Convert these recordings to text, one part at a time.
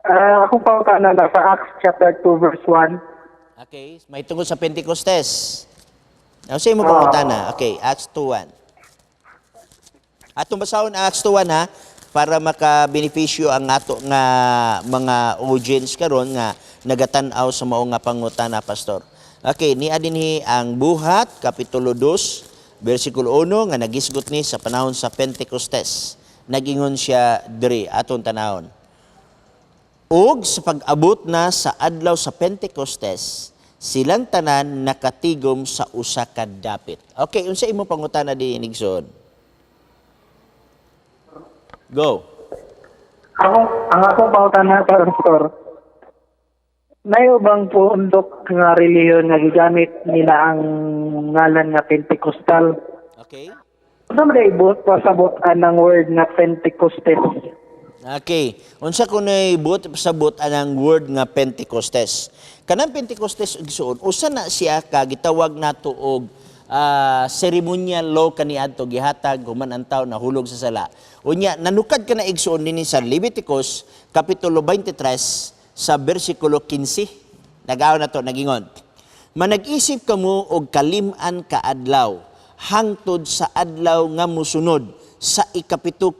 Ah, akong pangutana na sa Acts chapter 2 verse 1. Okay, may tungkol sa Pentecostes. Now, sa imo pangutana. Okay, Acts 2:1. Atong basahon ang Acts 2:1 ha, para makabenepisyo ang ato nga mga audience karon nga nagatan-aw sa mao nga pangutana, Pastor. Okay, niya dinhi ang Buhat kapitulo 2 bersikulo 1 nga nagisgot ni sa panahon sa Pentecostes. Nagingon siya diri, aton tanawon. Ug sa pag-abot na sa adlaw sa Pentecostes, silang tanan nakatigom sa usa ka dapit. Okay, unsa imo pangutana di, Nixon? Go. Ang akong pangutana, Pastor. Nayo bang pundok nga relihiyon nga gigamit nila ang ngalan nga Pentecostal? Okay? Unsa man diay buot pasabot anang word nga Pentecostes? Okay. Unsa kuno'y buot pasabot anang word nga Pentecostes? Kanang Pentecostes, igsuon, usa na siya ka gitawag nato og ceremonial law kaniadto gihatag human ang tawo nahulog sa sala. Unya nanukad ka na, igsuon, dinhi sa Leviticus kapitulo 23 sa bersikulo 15. Nagaw na to nagingon: "Manag-isip kamo og kalim-an ka adlaw hangtod sa adlaw nga musunod sa 7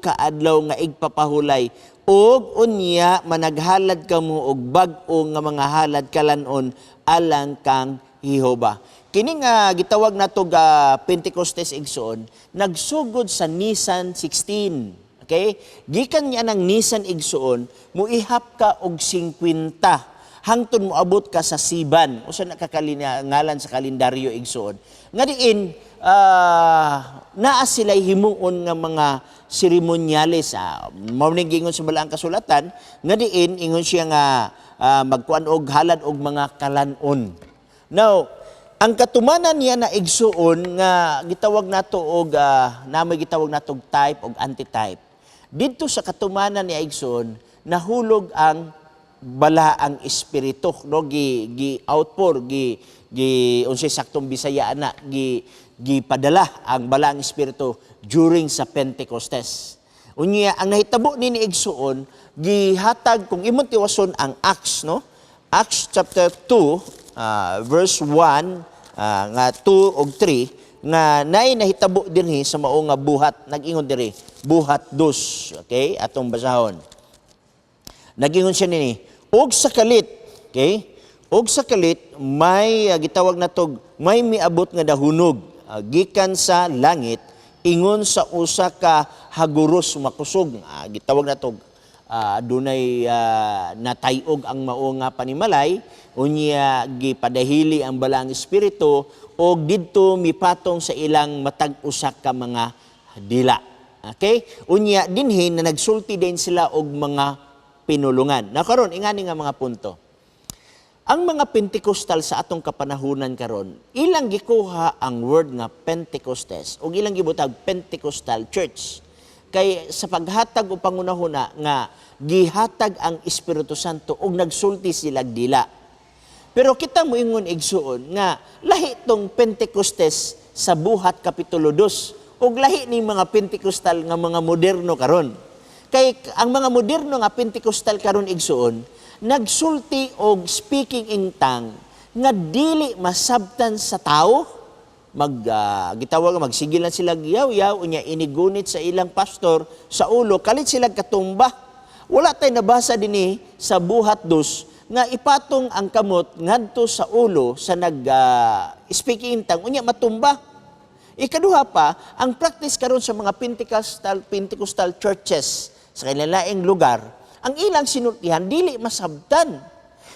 ka adlaw nga igpapahulay, ug unya managhalad kamo og bag-o nga mga halad kalanon alang kang Jehova." Kini nga gitawag nato ga Pentecostes, igsoon, nagsugod sa Nisan 16. Okay? Gikan niya ng Nisan, igsoon, muihap ka og 50 hangtod moabot ka sa Siban. Usa na ka ngalan sa kalendaryo, igsoon. Nga diin naa sila'y himuon nga mga seremonyales. Mao ning giingon sa Balaang Kasulatan nga diin ingon siya nga magkuan og halad og mga kalanon. Now, ang katumanan niya na, igsuon, nga gitawag nato og namoy gitawag nato og type og antitype. Didto sa katumanan niya, igsuon, nahulog ang Balaang Espiritu, no, gi gi outpour, gi gi unsay saktong Bisaya na, gi gipadala ang Balaang Espiritu during sa Pentecostes. Unya ang nahitabo nini, igsuon, gihatag kung imong tiwason ang Acts, no, Acts chapter 2 verse 1 nga 2 ug 3 nga nay nahitabo dinhi sa mao nga buhat. Nag-ingon diri, Buhat 2. Okay, atong basahon. Nagingon siya nini, og sa kalit, okay? Og sa kalit may gitawag natog may miabot nga dahunog gikan sa langit ingon sa usa ka haguros makusog. Gitawag natog dunay natayog ang mao nga panimalay. Unya gipadahili ang Balaang Espiritu og didto mipatong sa ilang matag usa ka mga dila. Okay? Unya dinhi na nagsulti din sila og mga pinulungan. Na karon ingani nga mga punto. Ang mga Pentecostal sa atong kapanahunan karon, ilang gikuha ang word nga Pentecostes ug ilang gibutag Pentecostal Church. Kay sa paghatag o pangunahuna nga gihatag ang Espiritu Santo ug nagsulti sila dila. Pero kita moingon, igsuon, nga lahi tong Pentecostes sa Buhat kapitulo 2 ug lahi ning mga Pentecostal nga mga moderno karon. Kay ang mga moderno nga Pentecostal karon, igsuon, nagsulti og speaking in tongue nga dili masabtan sa tao. Gitawag magsigil lang sila yaw-yaw, unya inigunit sa ilang pastor sa ulo, kalit sila katumba. Wala tay nabasa dinhi sa Buhat 2 nga ipatong ang kamot ngadto sa ulo sa nag speaking in tongue unya matumba. Ikaduha pa, ang practice karon sa mga Pentecostal churches sa kanilang lugar, ang ilang sinultihan dili masabtan.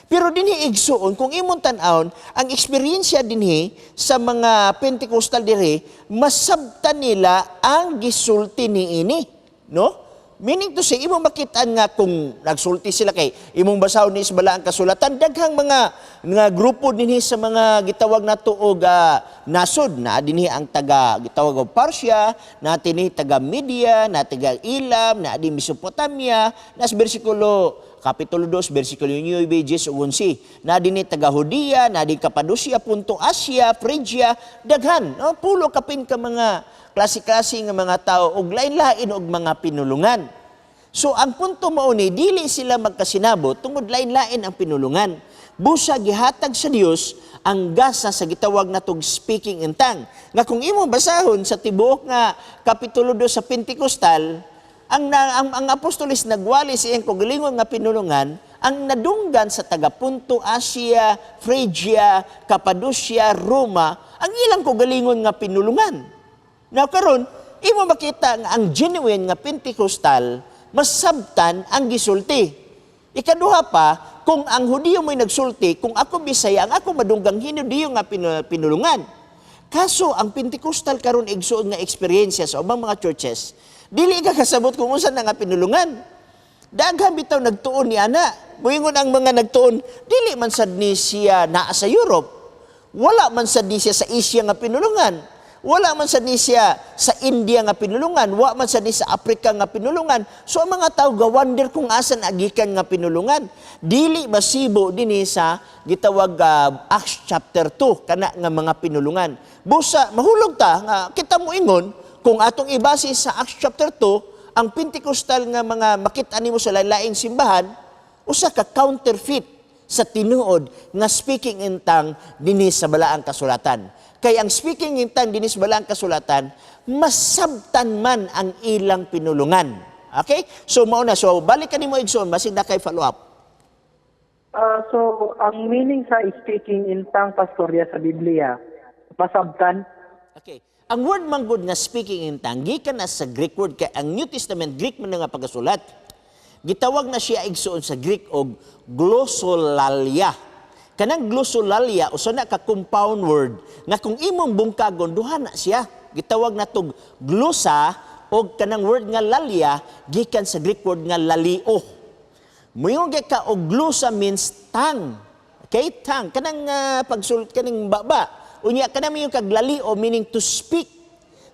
Pero dinhi, igsuon, kung imong tan-awon, ang eksperyensya dinhi sa mga Pentecostal diri, masabtan nila ang gisulti niini, no? Meaning to say, imong makitaan nga kung nagsulti sila kay imong basahon ni sa Balaang Kasulatan, daghang mga nga grupo dinhi sa mga gitawag nato og nasod na dinhi ang taga gitawag og Parsia, na dinhi taga Media, na taga Elam, na di Mesopotamia, nas bersikulo kapitulo 2 bersikulo 9, 10 ug 11. Na dinhi taga Judea, na di Cappadocia, Punto, Asia, Phrygia, daghan, no? Pulo kapin ka mga klase-klase nga mga tao ug lain-lain og mga pinulungan. So ang punto mao ni, dili sila magkasinabot tungod lain-lain ang pinulungan. Busa gihatag sa Dios ang gasa sa gitawag natog speaking in tongue. Nga kung imo basahon sa tibuok nga kapitulo 2 sa Pentecostal, ang apostoles nagwali sa iyang kaugalingon nga pinulungan, ang nadunggan sa taga Ponto, Asia, Phrygia, Cappadocia, Roma, ang ilang kaugalingon nga pinulungan. Now karon, imo makita nga ang genuine nga Pentecostal masabtan ang gisulti. Ikaduha pa, kung ang Hudiyo mo'y nagsulti, kung ako Bisaya, ang ako madunggang Hinudiyo nga pinulungan. Kaso ang Pentecostal karon, igsuon, nga eksperyensya sa ubang mga churches, dili ka kasabot kung unsa na nga pinulungan. Daghan bitaw nagtuon ni ana. Muingon ang mga nagtuon, dili man sad ni siya naa sa Europe. Wala man sad ni siya sa Asia nga pinulungan. Wala man sad ni siya sa India nga pinulungan. Wa man sad ni sa Africa nga pinulungan. So ang mga tao ga-wonder kung asa naagikan nga pinulungan. Dili masibo dinhi sa gitawag Acts chapter 2 kana nga mga pinulungan. Busa mahulog ta nga kita mo ingon kung atong ibase sa Acts chapter 2 ang Pentecostal nga mga makit-an nimo sa laing simbahan, usa ka counterfeit sa tinuod nga speaking in tongue dinhi sa Balaang Kasulatan. Kay ang speaking in tongue dinhi sa Balaang Kasulatan, masabtan man ang ilang pinulungan. Okay? So mao na, so balik kanimo, igsoon, basig na kay follow up. So, ang meaning sa speaking in tongue, Pastor, ya sa Biblia, masabtan? Okay. Ang word man gud nga speaking in tongue gikan na sa Greek word, kay ang New Testament Greek man nga pagkasulat. Gitawag na siya, igsoon, sa Greek og glossolalia. Kanang glossolalia usa na ka compound word nga kung imong bungkagon, duha na siya. Gitawag na tog glossa og kanang word nga lalia gikan sa Greek word nga lalio. Muingon kay ka og glossa means tongue. Okay, tongue kanang pagsulat kaning baba. Unya kanang yung kag lalio meaning to speak.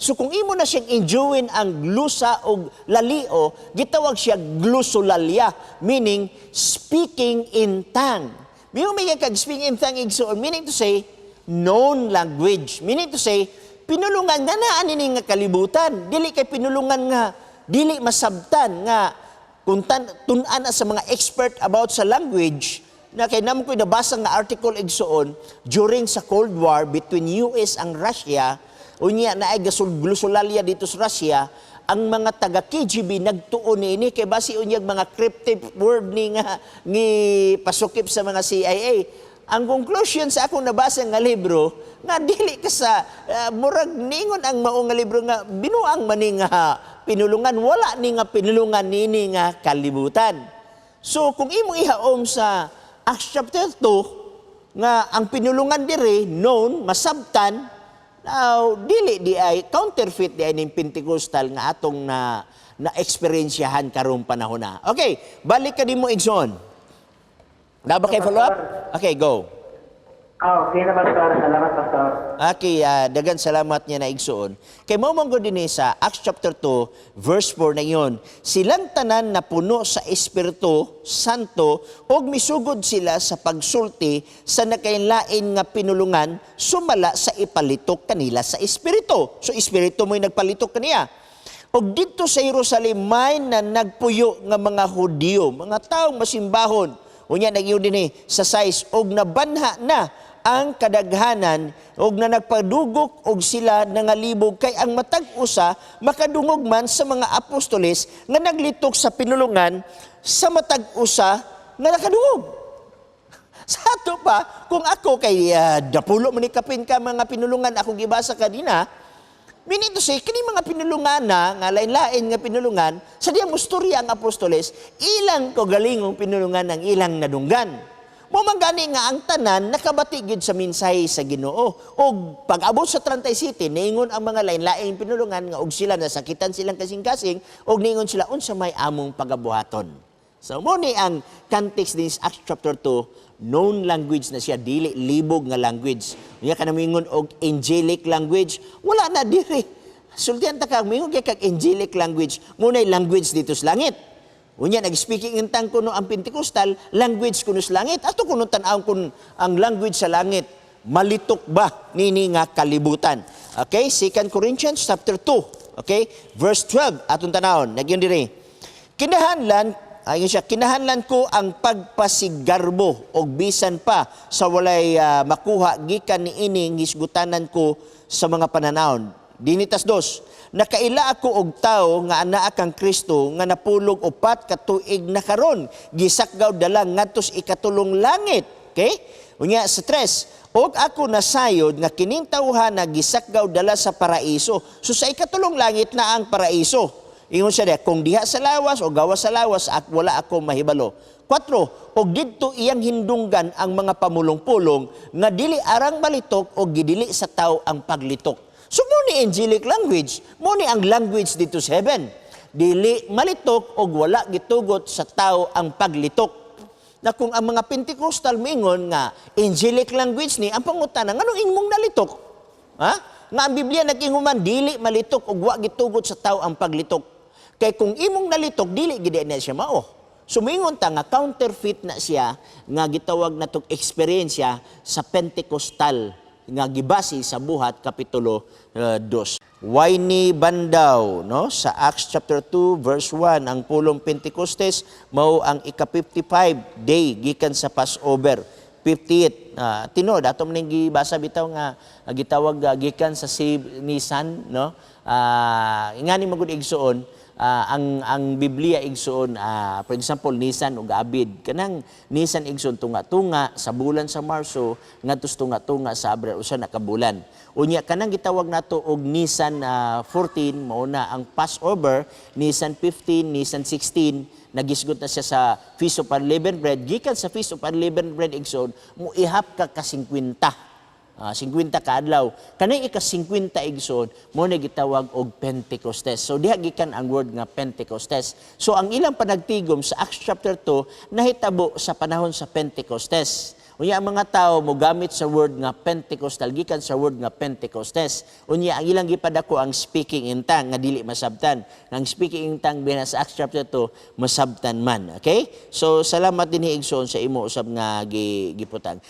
So kung imo na siyang enjoyin ang glossa og lalio, gitawag siya glossolalia, meaning speaking in tongue. Mingon may kag speaking in tongue, igsoon, meaning to say known language, meaning to say pinulungan nga naa nini nga kalibutan, dili kay pinulungan nga dili masabtan nga kung tun-an na sa mga expert about sa language na kay namo ko'y nabasa nga article, igsoon, during sa Cold War between US ang Russia. Unya na ay gasol glossolalia dito sa Russia, ang mga taga KGB nagtuon niini kay basi unyag mga cryptic word ni nga ngi pasukip sa mga CIA. Ang conclusion sa akong nabasa nga libro nga dili ka sa murag ningon ang mao nga libro nga binuang man ni nga pinulungan, wala ni nga pinulungan nini nga kalibutan. So kung imong ihaom sa Acts chapter 2 nga ang pinulungan diri known, masabtan, now dili di ay counterfeit di ay ning Pentecostal nga atong na na eksperyensyahan karong panahon na. Okay, balik ka nimo, igsoon. Na ba kay follow up? Okay, go. Ah, okay na, Pastor. Salamat, Pastor. Okay, dagan salamat niya na, igsoon. Kay mao man gud dinhi sa Acts chapter 2 verse 4 na iyon, silang tanan na puno sa Espiritu Santo ug misugod sila sa pagsulti sa nakainlain nga pinulungan sumala sa ipalitok kanila sa Espiritu. So Espiritu mo'y nagpalitok kaniya. Og didto sa Jerusalem may na nagpuyo nga mga Hudiyo, mga taong masimbahon. Unya nag-iyon dinhi sa size og nabanha na ang kadaghanan og na nagpadugok og sila nangalibog kay ang matag usa makadungog man sa mga apostoles nga naglitok sa pinulungan sa matag usa nga nakadungog. Sa ato pa, kung ako kay dapulo man ni kapin ka mga pinulungan akong gibasa kanina, meaning to say, kini mga pinulungan na, nga lain-lain nga pinulungan, sa diyang mustorya ang apostoles, ilang kaugalingong pinulungan ang ilang nadunggan. Mao man gani nga ang tanan nakabati gyud sa mensahe sa Ginoo. Og pag-abot sa 37, niingon ang mga lain-laing pinulungan nga og sila nasakitan silang kasing-kasing og niingon sila, "Unsa may among pagabuhaton?" So mo ni ang context din sa Acts chapter 2, known language na siya, dili libog nga language. Unya ka ingon og angelic language, wala na diri. Sultian ta ka, mingon kay kag angelic language, munay language dito sa langit. Unya nag-speaking in tongue kuno ang Pentecostal, language kuno sa langit. Ato kuno tan-awon kun ang language sa langit malitok ba nini nga kalibutan. Okay, 2 Corinthians chapter 2, okay? Verse 12 atong tanawon, nagyon diri. Kinahanglan ayon siya, kinahanglan ko ang pagpasigarbo og bisan pa sa walay makuha gikan niining hisgutanan ko sa mga pananawon. Dinitas dos, nakaila ako og tawo nga anaa kang Kristo nga napulog 4 ka tuig na karon, gisakgaw dala ngadto sa ikatulong langit. Okay? Unya sa tres, og ako nasayod nga kining tawhana gisakgaw dala sa paraiso. So sa ikatulong langit na ang paraiso. Ingon siya diha, kung diha sa lawas o gawas sa lawas, at wala ako mahibalo. Kwatro, og didto iyang hindunggan ang mga pamulong-pulong nga dili arang malitok o gidili sa tao ang paglitok. So mao ni angelic language, mao ni ang language dito sa heaven. Dili malitok og wala gitugot sa tao ang paglitok. Na kung ang mga Pentecostal mingon nga angelic language ni, ang pangutana, nganong imong nalitok? Ha? Nga ang Biblia nag-ingon man dili malitok ug wa gitugot sa tao ang paglitok. Kay kung imong nalitok, dili gid na siya mao. Sumingon ta nga counterfeit na siya nga gitawag natong eksperyensya sa Pentecostal nga gibase sa Buhat kapitulo 2. Wayne Bandaw, no, sa Acts chapter 2 verse 1, ang pulong Pentecostes mao ang ika-55 day gikan sa Passover. 50th. Tinuod ato man ning gibasa bitaw nga gitawag gikan sa si Nisan, no? Ingani magud, igsuon, ang Biblia, igsuon, for example, Nisan ug Abib, kanang Nisan, igsuon, tunga-tunga sa bulan sa Marso ngadto sa tunga-tunga sa Abril, usa na ka bulan. Unya kanang gitawag nato og Nisan 14, mao na ang Passover. Nisan 15, Nisan 16, nagisgot na siya sa Feast of Unleavened Bread. Gikan sa Feast of Unleavened Bread, igsoon, mo ihap ka ka 50. 50 ka adlaw. Kanang ika 50, igsoon, mao na gitawag og Pentecostes. So diha gikan ang word nga Pentecostes. So ang ilang panagtigom sa Acts chapter 2 nahitabo sa panahon sa Pentecostes. Unya ang mga tao mo gamit sa word nga Pentecostal gikan sa word nga Pentecostes. Unya ang ilang gipadako ang speaking in tongue nga dili masabtan. Ang speaking in tongue biya sa Acts chapter 2 masabtan man. Okay? So salamat din, igsoon, sa imo usab nga giputang.